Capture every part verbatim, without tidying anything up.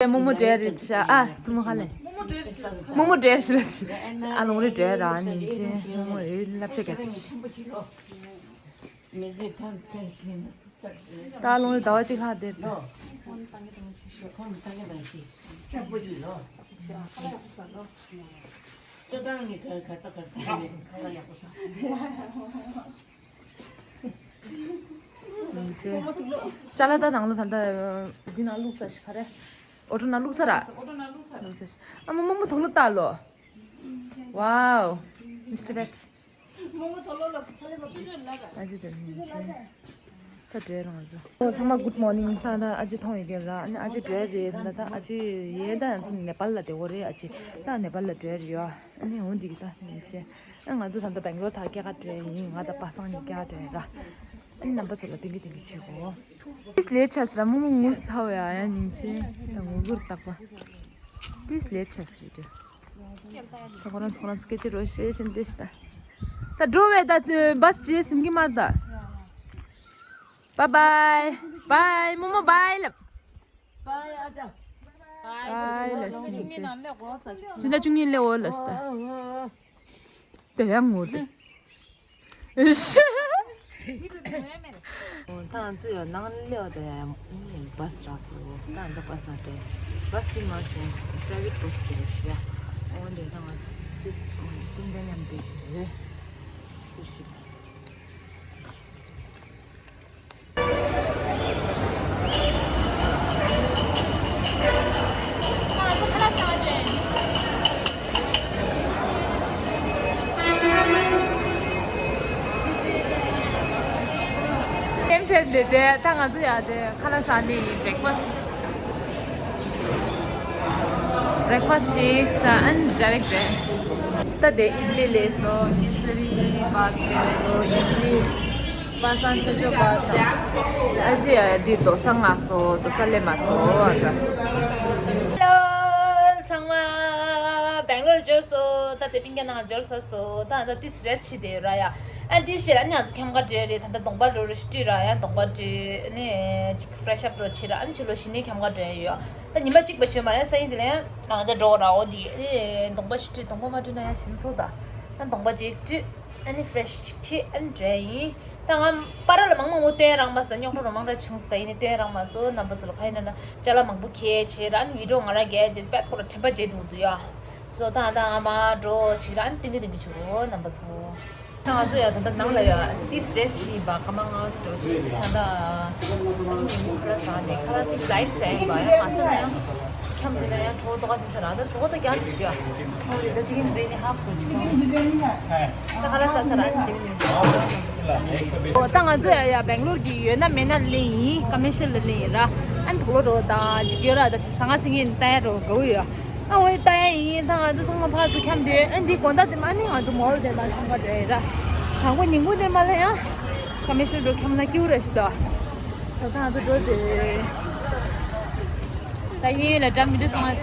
རྨོ་མོ་འདྲ་རེད་ཤག་ཨ་སྲུ་མོ་ཧ་ལས། རྨོ་མོ་འདྲ་ཞིག་ལ། ཨ་ལོང་རེ་འདྲ་ར་ཉིན་ཅེ་རྨོ་མོ་ཡོད་ལབ་ཆ་ག་དེ་ཤི། ད་ལོང་རེ་ཟླ་བ་གཅིག་ལྷག་བསྡད། ཅ་ལག་ད་ནང་ལོ་ད་ལྟ་འདི་ནང་བླུགས་ས་ཞིག་ག་རེ། ཨོ་ཊོ་ནང་བླུགས་ས་ར། ཨོ་ཊོ་ནང་བླུགས་ས་ར། བླུགས་ས་ཞིག་ཨ་མ་རྨོ་མོ་དུག་ལོག་ལྟ་ལོ། Wow, Mister Beck. རྨོ་མོ་དུག་ལོག་ལ་ཆ་ལེ་མ་ཆུ་ཆུ་ལ་ག་ཨ་ཅེ་དེ་ནི་ཆུ། ད་འགྲོ་རང་ཚོ། ཨོ་ཚང་མ་good morning། ད་ད་ཨ་ཅེ་མཐོང་ཡོད་ཀྱི་ར། ཨ་ནི་ཨ་ཅེ་འགྲོ་རེད། ད་ད་ཨ་ཅེ་ཡས་ད་ང་ཚོ་ནེ་པཱལ་ལ་བསྡད་ཡོད་རེད། ཨ་ཅེ་ད་ནེ་པཱལ་ལ་འགྲོ་རེད་ཡོ། ཨ་ནི་འོ་འདི་གི་ད་ནི་ཆེ། ཨ་ང་ཚོ་ད་ད་སྦེང་ལོར་ད་སྐྱེལ་ག་འགྲོ་ཡིན། ང་ད་པ་སངས་ནས་སྐྱེལ་ག་འགྲོ་ཡིན་ར། ཨ་ནི་རྣམ་པ་ཚོ་ལ་སྟོན་གི་སྟོན་གི་བྱེད་གོ། ཏིས་ལེ་ཆ་སི་ར་རྨོ་མོ་ངུ་ཚ་བ་ཡ་ཡ་ཉིན་ཆེ་ད་ངུ་གུར་བཏགས་པ། ཏིས་ལེ་ཆ་སི་རེད་དོ། ད་ཁོ་རང་ཚོ་ཁོ་རང་ཚོ་སྐད་ཆ་རོ་ཤེས་བཞིན་དེ་ཤི་ད། ད་འགྲོ་བས་ད་ཚོས་བཱས་བྱེད་སེམས་ཀྱི་མར་ད། Bye bye. Bye རྨོ་མོ་bye ལབ། Bye ཨ་ཅག Bye ལབ་སེམས་ཀྱི་མར། ཕྱི་ཟླ་བཅུ་གཉིས་ལས་འོ་ལ་སི་ད། དེ་ཡང་ངུ་དེ། ད་ང་ཚོ་ཡང་ནང་སླེབས་དེ་བཱས་རག་སོང་། ད་འདི་བཱས་ནང་སླེབས། བཱས་དེ་མ་ཤེས་པ་རའི་ཝེཊ་བཱས་དེ་རེད་ཤག་འོ་འདི་ད་ང་ཚོ་སི་སུམ་ད་མཉམ་དེ་ཞིག་རེད། སུ་ཞིག་ཐེམ་ཐེམ་དེ་དེ་ད་ང་ཚོ་ཡ་དེ་ཁ་ལག་ཟ་ནི་ཡིན། བྷེག་ཕ་སི། བྷེག་ཕ་སི་ཞིག་ཟ་ཨན་ཌའི་རེག་ཊི་རེད། ད་དེ་ཨིཌ་ལི་ལས་སོ། ཀེ་སི་རི་བཱད་ལས་སོ། ཨིཌ་ལི། པ་སངས་ཆོས་ཆོས་པ་དང་། ཨ་ཅེ་ཡ་ཡ་འདི་རྡོ་ས་མངགས་སོ། རྡོ་ས་སླེབས་མ་སོང་ཨ་ད། Hello ཚང་མ། སྦེང་ལོར་འབྱོར་སོང་། ད་དེ་པིང་ཀ་ནང་འབྱོར་ཚར་སོང་། ད་ད་ཏིས་རེ་སི་ཊི་བྱེད་བསྡད་ཡོད་ར་ཡ། ཨ་ཏིས་བྱེད་ར་ནི་ང་ཚོ་ཁྱམས་ཁ་འགྲོ་ཡ་རེད། ད་ད་གདོང་པ་རོ་རོ་ཞིག་བཀྲུས་ར་ཡ། གདོང་པ་བཀྲུས་ནི་ཅིག་ཕེ་རེ་ཤི་ཨབ་རོ་བྱེད་ར། ཨ་ནི་ཕྱི་ལོགས་གཞི་ནས་ཁྱམས་ཁ་འགྲོ་ཡ་ཡོད། ད་ཉི་མ་གཅིག་པ་ཞོན་མ་རེད། སང་ཉིན་དེ་ལས་ང་ཚོ་འགྲོ་ར། འོ་དེ་ཨེ་གདོང་པ་ཞིག་བཀྲུས། གདོང་པ་མ་བཀྲུས་ན་ཡང་ཞིམ་ཚོ་ད། ད་གདོང་པ་ཅིག་བཀྲུས། ཨ་ནི་ཕེ་རེ་ཤི་ཅིག་བྱས། ཨ་ནི་འགྲོ་ཡ་ཡིན། ད་ང་པར་ལ་མང་མང་པོ་སྟོན་རག་མ་སོང་། རྙོག་དྲ་རོ་མང་ར་བྱུང་ས་ཡིན་ནི་སྟོན་རག་མ་སོང་། རྣམ་པ་ཚོ་ལ་ཁ་ཡིན་ན་ན་ཅ་ལག་མང་པོ་ཁྱེར་བྱས་ར། ཨ་ནི་ཝི་ཌི་ཡོ་ང་ར་རྒྱལ་བྱས་པད་ཁོ་ར་དྲན་པ་བརྗེད་འདུག་འདུག་ཡ། སོ་ད་ད་ང་མ་འགྲོ་ཅིག་ར། ཨ་ནི་སྟོན་གི་སྟོན་གི་བྱེད་གོ་རྣམ་པ་ཚོ། ད་ང་ཚོ་ཡ་ད་ལྟ་ནང་ལ་ཡ་ཏིས་རེ་སི་ཊི་བྱེད་པ་སྐར་མ་ལྔ་འགྲོ་ཅིག་ད་ལྟ་ཁ་ལག་ཟ་ནས་ཁ་ལག་ཏིས་ལའིཊ་ཟ་ཡིན་པ་ཡ་མ་ཟ་ན་ཡང་ཁྱམས་འདི་ན་ཡང་གྲོད་ཁོག་ལྟོགས་ཀ་ཚར་ར། ད་གྲོད་ཁོག་ད་རྒྱག་ཏུ་ཞུ་ཡ། ཨོ་རེད། ད་ཅི་གིན་རེད་ནི་ཧབ་གོ་ཅི་སོང་། ད་ཁ་ལག་ཟ་ས་ར་ཨ་ནི་དེ་ནི། ཨོ་ད་ང་ཚོ་ཡ་ཡ་སྦེང་ལོར་གི་ཡོད་ན་མེད་ན་ལེན་ཡིན། ཀ་མེ་ཤལ་ལ་ལེན་ཡིན་ར། ཨ་ནི་དུག་ལོག་འགྲོ་ད་ཅིག་ཡོད་ར། ད་ཟ་ང་ཟིང་ངེ་ནི་ལྟ་ཡ་འགྲོ་དགའ་བོ་ཡོད། ཨ་འོ་ཡ་ལྟ་ཡ་ཡིན། ད་ང་ཚོ་ཚང་མ་ཕར་ཚུར་འཁྱམས་དུས་ཨ་ནི་དགོང་དག་དེ་མ་ནི་ང་ཚོ་མོལ་དེ་མ་འཁྱམས་པ་འགྲོ་ཡིན་ར། དང་པོ་ཉིན་གུང་དེ་མ་ལ་ཡ་ཀ་མེ་ཤལ་འགྲོ་འཁྱམས་ན་སྐྱིད་པོ་ར་ཞིག་ད། ད་ད་ང་ཚོ་འགྲོ་དེ། ད་གཡས་གཡོན་ལ་འགྲམ་མི་འདྲ་ཚང་མ་ད།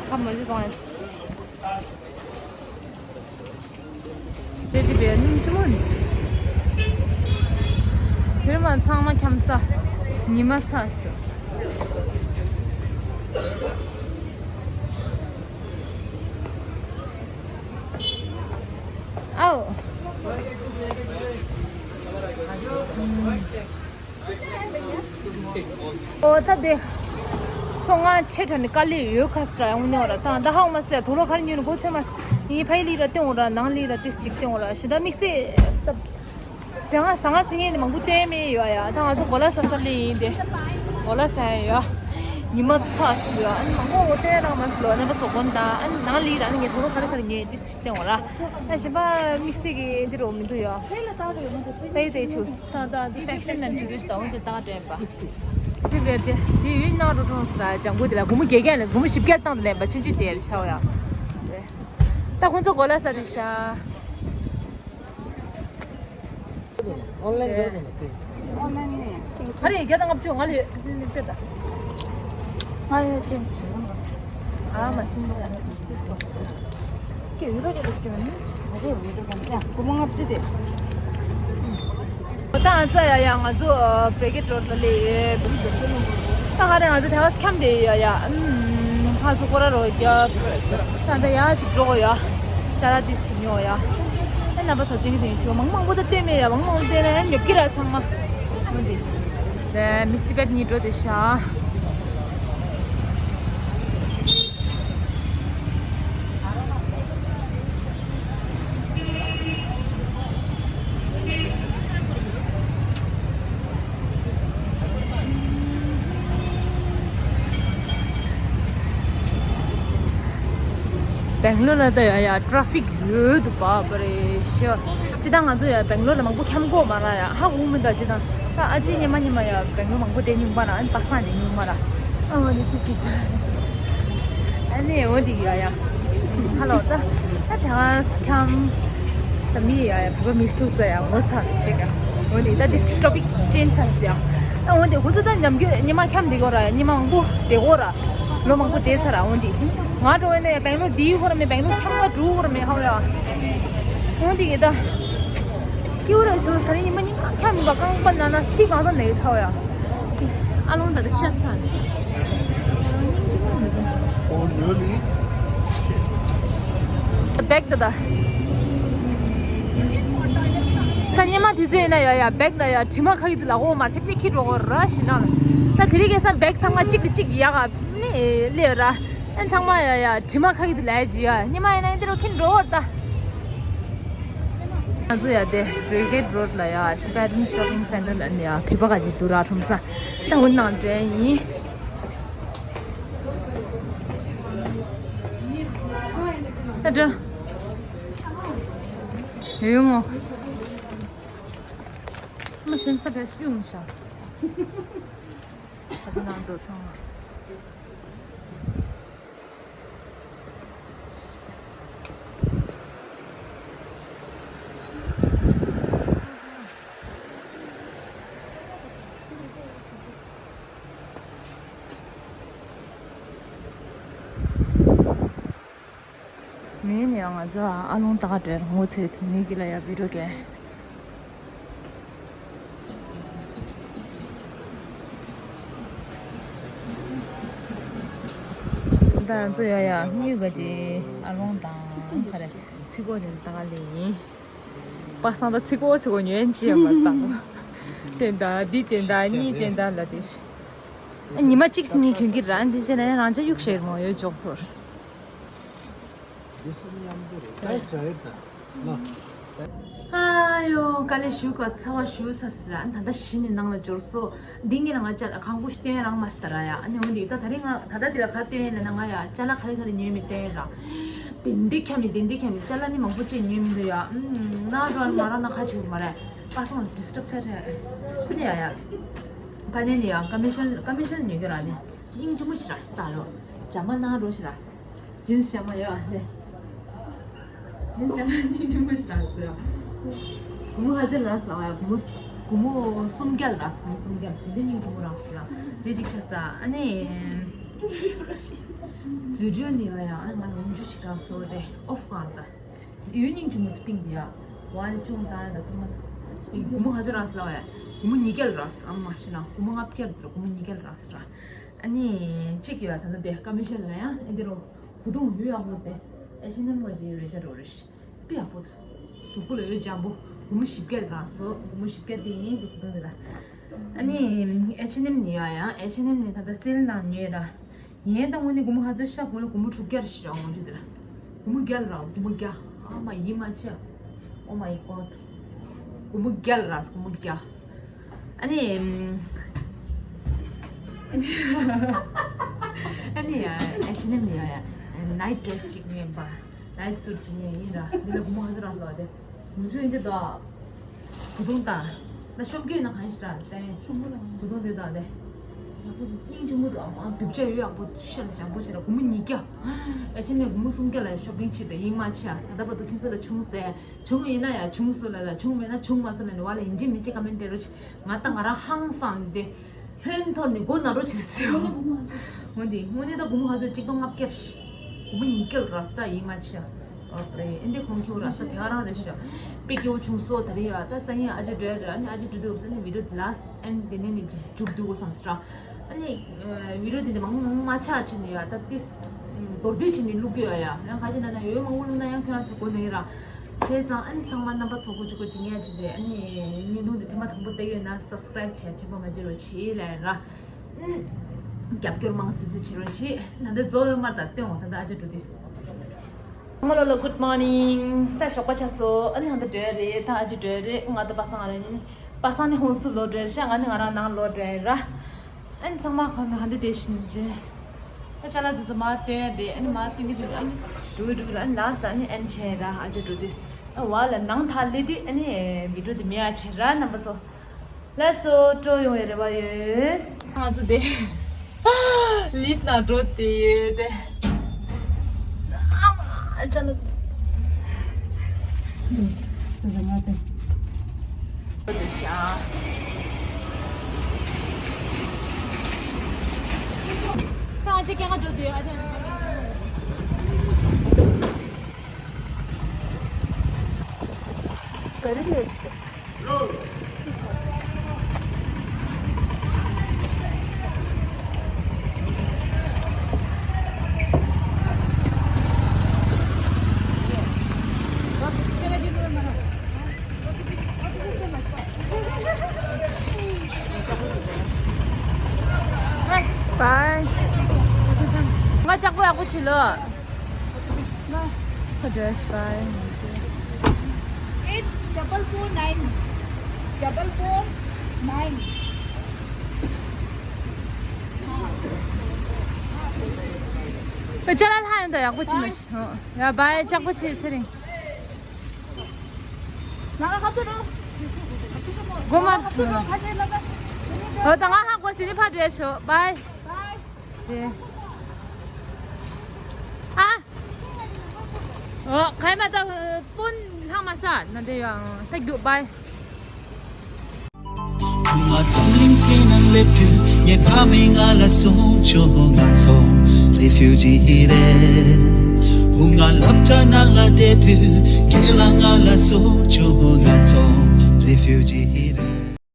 ཁ་མ་ལུས་སོང་ཡ། དེ་ཅི་བས་སྙིང་རྗེ་མོ་ནི། དེར་མ་ཚང་མ་འཁྱམས་ས། ཉི་མ་ཚ་ཞིག་ཏུ། ཨའོ། ཨོ་ད་དེ། ཚོང་ང་ཆེ་ཕྲ་ནི་དཀའ་ལས་ཡོད་ཁ་སི་ར་ཡང་ནི་འོ་ར་ད་ད་ཧའོ་མ་སེ་དུག་ལོག་ཁར་ཉོས་ནི་སྒོ་ཚེ་མ་སི་ཡིན། ཕ་ཡི་ལི་ར་སྟེང་འོ་ར་ནང་ལི་ར་ཏིས་ཅིག་སྟེང་འོ་ར་ཞི་ད་དམིགས་བསལ་ད། ཞང་ང་ཟ་ང་ཟིང་ངེ་ནི་མང་པོ་སྟོན་མེད་ཡོད་ཡ། ད་ང་ཚོ་གོ་ལ་ཟ་ས་ལི་ཡིན་ཏེ། གོ་ལ་ཟ་ཡ་ཡོད། ཉི་མ་ཚ་ཞིག་ཡོད། ཨ་ནི་མང་པོ་འོ་སྟོན་རང་མ་སི་ལོ་ནི་པ་ཚོ་དགོན་ད་ཨ་ནི་ནང་ལི་ར་ཨ་ནི་ངས་དུག་ལོག་ཁར་ཁར་ཉོས་ཏིས་ཅིག་སྟེང་འོ་ར། ད་ཞི་པ་དམིགས་བསལ་གི་འདི་རོ་མི་འདུག་ཡོད། ད་ཡི་ད་ཡི་ཆུ། ད་ད་འདི་ཧྥེ་ཤན་ནང་འགྲིག་གི་ཞིག་ད་འོ་འདི་ད་དྲན་པ། འདི་བས་དེ་དེ་ཡུལ་ནང་རུ་གྲོངས་སོང་ར། ལྗང་གུ་དེ་ལ་སྒོར་མོ་བརྒྱད་བརྒྱ་ལས་སྒོར་མོ་བཞི་བརྒྱ་བཏང་དུ་ལེན་པ་ཆུང་ཆུང་དེ་རེད་ཤག་ཡ། ད་ཁོང་ཚོ་གོ་ལ་ས་དེ་ཤག་ཨོན་ལན་རེད་ནོ་པི་ལིས། ཨོན་ལན་ནས། ཨ་རེ་བརྒྱ་དང་ལྔ་བཅུ་ང་ལ་ཡོད་ལྟ་ད། ང་ཡོད་ཅན། ཨ་མ་ཤིང་མོ་ཡ། ཀེ་ཡུ་རོ་ཀེ་ལ་ཤི་མ་ནི། ཨ་རེ་ཡུ་རོ་ཀེ་ཡ་སྒོར་མོ་ལྔ་བཅུ་དེ། ད་ང་ཚོ་ཡ་ཡ་ང་ཚོ་བྷི་རི་གེ་ཌི་རོ་ཌི་ལ་སླེབས་ཡོད། ད་ག་རེ་ང་ཚོ་དེ་བ་ཁྱམས་དེ་ཡ་ཡ་ཨམ་ཧ་ཚོ་ཀོ་ར་རོ་རྒྱབ། ད་ད་ཡ་ཅིག་འགྲོ་གོ་ཡ། ཅ་ལག་དེ་ཞིག་ཉོ་ཡ། ཨེ་རྣམ་པ་ཚོ་སྟོན་གི་དེ་ཡིན་ཆོག་མང་མང་པོ་ད་སྟོན་མེད་ཡ། མང་མང་སྟོན་ན་ཡ་ཉོབ་ཀི་ར་ཚང་མ། འོ་འདི། དེ་མིས་ཊི་བེད་གཉིས་འགྲོ་དེ་ཤ། སྦེང་ལོར་ལ་ད་ཡ་ཡ་ཊ་རེ་ཕིག་ཡོད་འདུག་པ་པ་རེ་ཤི། ཅི་ད་ང་ཚོ་ཡ་སྦེང་ལོར་ལ་མང་པོ་འཁྱམ་གོ་མ་ར་ཡ་ཧ་གོ་མི་འདུག་ཅི་ད་ད་ཨ་ཅེ་ཉི་མ་ཉི་མ་ཡ་སྦེང་ལོར་མང་པོ་བསྡད་མྱོང་མ་ར་ཨ་ནི་པ་སངས་བསྡད་མྱོང་མ་ར། ཨ་འོ་འདི་ཏི་སི་ཨ་ནི་འོ་འདི་ཡ་ཡ། ཧ་ལོ་ད་ད་དེ་ང་ཁྱམས་ད་མི་ཡ་ཡ་བོད་པ་མི་ཐུག་ས་ཡ་ངོ་ཚ་རེ་ཤེས་ག་འོ་འདི་ད་ཏི་སི་ཊོ་པིག་ཅེན་ཇི་ཆགས་ས་ཡ། ཨ་འོ་འདི་ཁོ་ཚོ་ད་ཉམས་རྒྱུ་ཉི་མ་འཁྱམས་བསྡད་གོ་ར་ཡ་ཉི་མ་མང་པོ་བསྡད་གོ་ར་ལོ་མང་པོ་བསྡད་ས་ར་འོ་འདི་ང་འགྲོ་བ་ནས་ཡ་སྦེང་ལོར་འདི་ཡོད་གོ་ར་མེད་སྦེང་ལོར་འཁྱམས་ལ་འགྲོ་གོ་ར་མེད་ཧ་ལོ་ཡ། འོ་འདི་གི་ད། ཀེའུ་ར་ཞུ་ས་ད་རིང་ཉི་མ་ཉི་མ་ཁྱམས་མི་འབའ་རྐང་པ་ན་ན་ཐིག་གང་ས་ནས་ཡོད་ཚ་བ་ཡ། ཨ་ལོང་ད་ད་ཤ་ཚ་ནས། སྙིང་རྗེ་མོ་འདུག་ད། ཨོ་ཉོ་ནི། བེག་ད་ད། ད་ཉི་མ་དུས་ཚོད་ཡིན་ན་ཡ་ཡ་བེག་ད་ཡ་དྲི་མ་ཁ་ཡི་དུ་ལ་འོ་མ་ཐེབས་ཏེ་ཁྱི་འགྲོ་གོ་ར་ཤི་ན། ད་དེ་རིང་ཁ་སང་བེག་ཚང་མ་གཅིག་གི་གཅིག་ཡ་ག་ནི་ལེ་ར། ཨན་ཚང་མ་ཡ་ཡ་དྲི་མ་ཁ་ཡི་དུ་ལ་ཡ་ཇི་ཡ་ཉི་མ་ཡིན་ན་ཡིན་དེ་རུ་ཁྱི་འགྲོ་གོ་ར་ད། ང་ཚོ་ཡ་དེ་བྷི་རི་གེ་ཌི་རོ་ཌི་ལ་ཡ་ཊི་བེ་ཊན་ཤོ་པིང་སེན་ཊར་ལ་ནི་ཡ་བོད་པ་ག་ཅིག་འདུག་ར་ཁྲོམ་ས་ད་འུ་ནང་འདྲེན་ཡིན། ད་འགྲོ་ཡོང་ངོ་མ་ཤེས་ས་དེ་ཤི་ཡོང་ཤག་ས་ད་ནང་དུ་ཚང་མ། མིན་ཡང་ང་ཚོ་ཨ་ལོང་ཏག་ཏག་འགྲོ་ངོ་ཚོས་ཐུབ་ནི་གི་ལ་ཡ་བི་རོ་གས། ད་ང་ཚོ་ཡ་ཡ་སྨྱུག་ག་ཅི་ཨ་ལོང་དང་ཁ་རེ་ཚི་གོ་དེ་ཏག་ལེ་ཡིན། པ་སང་ད་ཚི་གོ་ཚི་གོ་ཉོན་ཅི་ཡང་མ་ཏག་དེ་འདྲ་འདི་དེ་འདྲ་གཉིས་དེ་འདྲ་ལ་དེ་ཉི་མ་གཅིག་གཉིས་གྱོན་གྱི་ར་འདི་བྱས་ན་ཡང་རང་ཅག་གཡུག་ཤེར་མོ་ཡོད་ཅོག་ཚོར། འདི་གསུམ་མཉམ་དུ་རེད། ད་ཟ་ཡོད་ད། ལོ། ཨ་ཡོ་དཀའ་ལས་ཞུ་ག་ཚ་བ་ཞུ་ས་ཟེར་ཨ་ད་ལྟ་གཞི་ནས་ནང་ལ་འབྱོར་སོ། འདི་ངས་ལ་ང་ཅ་ལག་ཁང་པ་སྟོན་རང་མ་སྟ་ར་ཡ། ཨ་ནི་འོ་འདི་ད་ད་རིང་ང་ད་ལྟ་འདི་ལ་ག་སྟོན་ཡིན་ལ་ན་ང་ཡ་ཅ་ལག་ག་རེ་ག་རེ་ཉོས་མི་སྟོན་ར། དེ་འདི་ཁྱམ་མི་དེ་འདི་ཁྱམ་མི་ཅ་ལག་ནི་མང་པོ་ཅིག་ཉོས་མི་འདུག་ཡ། ཨུམ་ན་རོ་ཨ་མ་ར་ན་ཁ་ཆུ་མ་རེད། པ་སང་ཌི་སི་ཊབ་ཆ་ཆ་ཡ། ཨ་ནི་ཡ་ཡ། ད་ནི་ནི་ཡ་ཀ་མི་ཤན་ཀ་མི་ཤན་ཉོས་གི་ར་ནི། སྙིང་རྗེ་མོ་ཞིག་ར་སྟ་ཡོ། ཇ་མ་ན་རོ་ཞིག་ར། ཇིན་སི་ཞྭ་མོ་ཡོད་ཨ་ནི། ཇིན་སི་ཞྭ་མོ་ཉིན་ཆུང་མ་ཞིག་རག་སོང་ཡ། སྒོར་མོ་ཧ་ཅང་རག་སོང་ཡ། སྒོར་མོ་སྒོར་མོ་སུམ་བརྒྱ་རག་སོང་། སྒོར་མོ་སུམ་བརྒྱ། དེ་འདྲ་ཉིན་ཆུང་མ་རག་སོང་ཡ། དེ་གཅིག་ཆགས་སོང་ཨ་ནི། རྫུ་འཕྲུལ་ནི་ཡོད་ཡ། ཨ་ང་ལ་འོམ་ཆུ་ཞིག་རག་སོང་། དེ་ཨོ་ཧྥུ་གང་ད། ཡུན་ཉིན་ཆུང་མ་དེ་པིང་དེ་ཡ། ཝན་ཅུང་ད་ད་ཚང་མ་ད། སྒོར་མོ་ཧ་ཅང་རག་སོང་ཡ། སྒོར་མོ་ཉིས་བརྒྱ་རག་སོང་། ཨ་མ་ཤི་ན་སྒོར་མོ་ལྔ་བརྒྱ་རག་སོང་། སྒོར་མོ་ཉིས་བརྒྱ་རག་སོང་། ཨ་ནི་གཅིག་ཡོད་ད་ལྟ་དེ་ཀ་མི་ཤན་ལ་ཡང་ཨེ་འདི་རུ་གུ་དུང་ཡོད་ཡག་པོ་དེ་ཨེ་ཤི་ནམ་ག་ཅི་རེ་ཤ་རོ་རེ་ཤི་པི་ཡག་པོ་དུ་གཟུགས་པོ་ལ་ཡོད་འཇམ་པོ། སྒོར་མོ་བཞི་བརྒྱ་རག་སོང་། སྒོར་མོ་བཞི་བརྒྱ་དེ་ཡིན་དུ་གུ་དུང་དེ་ལ། ཨ་ནི་ཨེ་ཤི་ནམ་ནི་ཡོད་ཡང་ཨེ་ཤི་ནམ་ནི་ད་ལྟ་སེལ་ནང་ཉོས་ར་ཡིན་ད་དངོས་གནས་སྒོར་མོ་ཧ་ཅང་ཤ་བོ་ལ་སྒོར་མོ་དྲུག་བརྒྱ་རེ་ཤི་ར་འོང་རྒྱུ་དེ་ལ་སྒོར་མོ་བརྒྱ་ལ་རག་སྒོར་མོ་བརྒྱ། ཨ་མ་ཡིན་མ་ཆེ། Oh my god། སྒོར་མོ་བརྒྱ་ལ་རག་སྒོར་མོ་བརྒྱ། ཨ་ནི། ཨ་ནི་ཡ་ཨེ་ཤི་ནམ་ནི་ཡ་ཡ་ནའིཊ་ཌི་རེ་སི་ཅིག་ཉོས་པ། ནའིཊ་སུཊ་ཅིག་ཉོས་ཡིན་ར། འདི་ལ་སྒོར་མོ་ཧ་ཅང་རག་སོང་དེ། ངུ་ཆུ་ཡིན་དེ་དོ། གུ་དུང་དང་། ད་ཤོབ་གི་ན་གང་ཞིག་ར་ཏན། ཤོབ་མོ་དང་། གུ་དུང་དེ་དང་དེ། ཡག་པོ་འདུག་སྙིང་རྗེ་མོ་འདུག་ཨ་མ་རྒྱུ་ཆ་ཡོད་ཡག་པོ་ཤ་ལ་འཇམ་པོ་ཞིག་ར། སྒོར་མོ་ཉིས་བརྒྱ། ཨེ་ཆེ་ནས་སྒོར་མོ་སུམ་བརྒྱ་ལ་ཤོབ་པིང་བྱེད་དེ་ཡིན་མ་ཆེ་ད་ལྟ་བར་དུ་ཁྱེད་ཚོ་ལ་བྱུང་ཟེར། བྱུང་ཡིན་ན་ཡ་བྱུང་སོང་ལ་ལ། བྱུང་མེད་ན་བྱུང་མ་སོང་ལ་ནི་བ་ལ་ཡིན་གཅིག་མིན་གཅིག་ཀ་མེན་ཊི་སྤྲད་རོགས་བྱེད། ང་ད་ང་རང་ཧང་སངས་ཏེ། ལྷོད་ཐོར་ནས་སྒོ་ན་རོགས་བྱེད་ཟེར། འོན་ཏེ་དངོས་གནས་ད་སྒོར་མོ་ཧ་ཅང་གཅིག་སྟོང་ལྔ་བརྒྱ་ཞིག་སྒོར་མོ་ཉིས་བརྒྱ་རག་སྟ་ཡིན་མ་ཆེ། ཨོ་རེད། ཨེ་འདི་ཁོང་ཁྱོད་ར་ས་དེ་ག་རང་རེད་ཤག་དཔེ་སྐྱོ་བོ་བྱུང་སོ། ད་རེད་ཡ། ད་སང་ཉིན་ཨ་ཅེ་འགྲོ་ཡ་རེད། ཨ་ནི་ཨ་ཅེ་འགྲོ་དུས་ཨ་ནི་བི་ཌིའོ་དེ་ལ་སི་ཊི་ཨེན་ཌི་དེ་ནས་ནི་མཇུག་བསྡུ་དགོས་བསམ་སོང་། ཨ་ནི་བི་ཌིའོ་དེ་འདི་མང་མང་མ་ཆགས་བྱས་ནས་ཡ། ད་ཏིས་མདོར་བསྡུས་བྱས་ནས་བླུག་གི་ཡོད་ཡ། ཡང་ཁ་ཅིག་ན་ན་ཡོད་མང་པོ་བླུག་ན་ཡང་ཁྱོད་རང་ཚོ་དགོས་ནི་ར། བྱས་ཙང་ཨ་ནི་ཚང་མ་རྣམ་པ་ཚོ་གོ་ཅིག་གོ་ཅིག་ཉལ་ཅིག་རེད། ཨ་ནི་བརྙན་ཐུང་འདི་ཐེངས་མ་དང་པོ་བལྟས་ཡོད་ན་སབ་སི་ཀ་རའིབ་བྱས་དྲན་པ་མ་བརྗེད་རོགས་བྱེད་ལབ་ཡ་ར། ཨུམ། རྒྱབ་སྐྱོར་མང་སེ་སེ་བྱེད་རོགས་བྱེད། ད་ལྟ་རྫོགས་ཡོད་མ་རེད། ད་སྟོན་འོང་། ད་ལྟ་ཨ་ཅེ་འགྲོ་དུས། ཚང་མ་ལོ་ལོ་གུཌ་མོར་ནིང་། ད་ཞོགས་པ་ཆགས་སོང་། ཨ་ནི་ཧ་འདི་འགྲོ་ཡ་རེད། ད་ཨ་ཅེ་འགྲོ་ཡ་རེད། ང་ད་པ་སངས་རེད། པ་སངས་ནི་ཧོན་སུར་ལོག་འགྲོ་ཡ་རེད་ཤག་ང་ནི་ང་རང་ནང་ལོག་འགྲོ་ཡ་ར། ཨ་ནི་ཚང་མ་ཧ་ཧ་འདི་དེ་བཞིན་བྱས། ད་ཅ་ལག་ཚོ་ཚོ་མར་སྟོན་ཡ་རེད། ཨ་ནི་མར་སྟོན་གི་འདུག་ཨ་ནི་འགྲོ་གི་འགྲོ་གི་ར། ཨ་ནི་ལ་སི་ཊི་ཨ་ནི་ཨེན་ཌི་བྱས་ར། ཨ་ཅེ་འགྲོ་དུས། ཨ་བ་ལ་ནང་ཐག་ལེ་དུས་ཨ་ནི་བི་ཌིའོ་དེ་མེད་ཡ་བྱས་ར་རྣམ་པ་ཚོ། ལགས་སོ། སྤྲོ་ཡོང་བའི་རེ་བ་ཡོད། ང་ཚོ་དེ་ལིབ་ནང་འགྲོ་དེ་ཡོད་དེ། ཨ་མ་ཅ་ལག་ད་ཨ་ཅེ་སྐད་ང་འགྲོ་དེ་ཡོད། ཨ་ཅེ་ག་རེ་ལས་ཤི། Bye. ང་ལྕགས་པོ་ཡག་པོ་བྱེད་ལོ། Address by eight double four nine double four nine. ཅ་ལག་ལྷག་ཡོང་དང་ཡག་པོ་བྱེད་མ་ཤི། ཡ་བའི་ལྕགས་པོ་བྱེད་ཚེ་རིང་། ང་ཁ་ཚུར་འགྲོ། སྒོ་མ། ཁ་ཚུར་འགྲོ། ཁ་ཚུར་ལབ་ན། འོ་ད་ང་ཧ་གོ་ཟིན་ནི་ཕར་འགྲོ་ཤོག་བའི། བའི། ཨ། འོ་ག་ཡ་མ་ད་ཕོན་ལྷག་མ་ས་ན་དེ་ཡང་ད་རྒྱུག་བའི། བུ་ང་འཛམ་གླིང་སྟེང་ན་སླེབས་དུས་ངའི་ཕ་མས་ང་ལ་གསུངས་བྱུང་། ང་ཚོ་རེ་ཕིའུ་ཇི་རེད། བུ་ང་སློབ་གྲྭ་ནང་ལ་བསྡད་དུས་ཁྱེད་ལ་ང་ལ་གསུངས་བྱུང་། ང་ཚོ་རེ་ཕིའུ་ཇི་རེད།